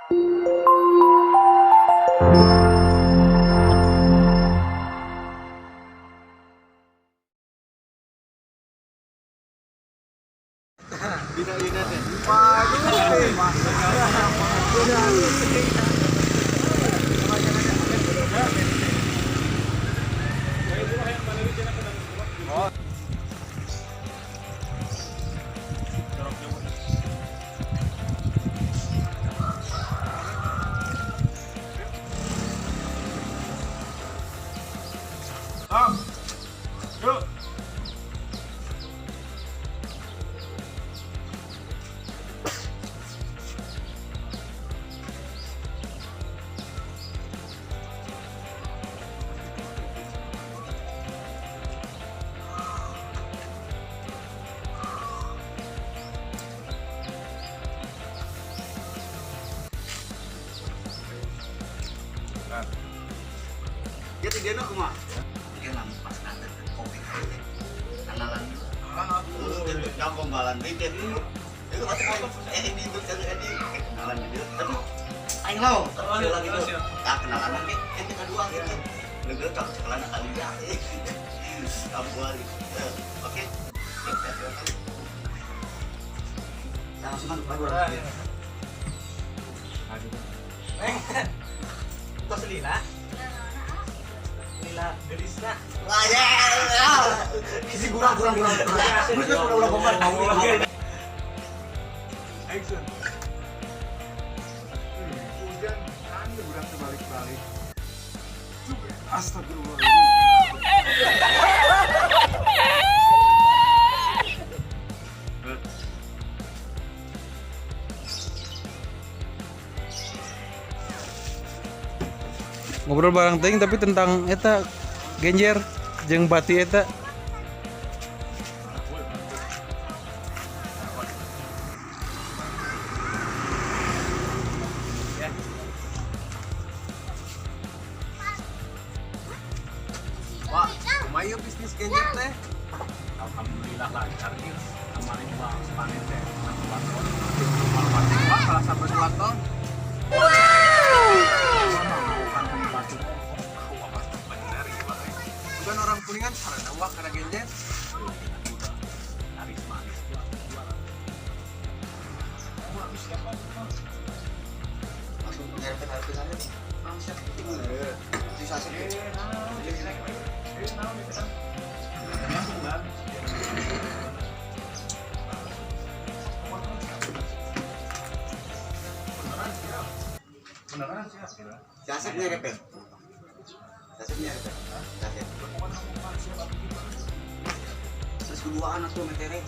Yuk. Jadi dia nak kumaha? Dia lamun pas nganter kopi teh. Kenalan. Yang gombalan deui teh. Itu pasti ini itu ini kenalan gitu. Tapi aing lo, lagi gitu. Ah kenalan lagi, itu kedua gitu. Negeri tak kenalan kali ya. Kamu oke. Langsung kan baru. Tos lila. Lila gelisna. Wah ya. Isi kurang. Terus udah gombal. Action. Hujan kan udah terbalik-balik. Astagfirullah. Ngobrol bareng ting tapi tentang eta genjer jeung bati eta. Wah, lumayan bisnis genjer teh. Alhamdulillah lancar gitu. Kemarin bang panen teh 2 ton. Wah, kalah sampai 2 ton. Bukan orang Kuningan sarana wah karena genjer. Laris manis. Langsung ngerepet-ngerepet aja. Langsung. Sisa sih. Beneran sih, Jasad ngerepet. Jasad ngerepet. Jasad. Terus kedua anak tuh metere.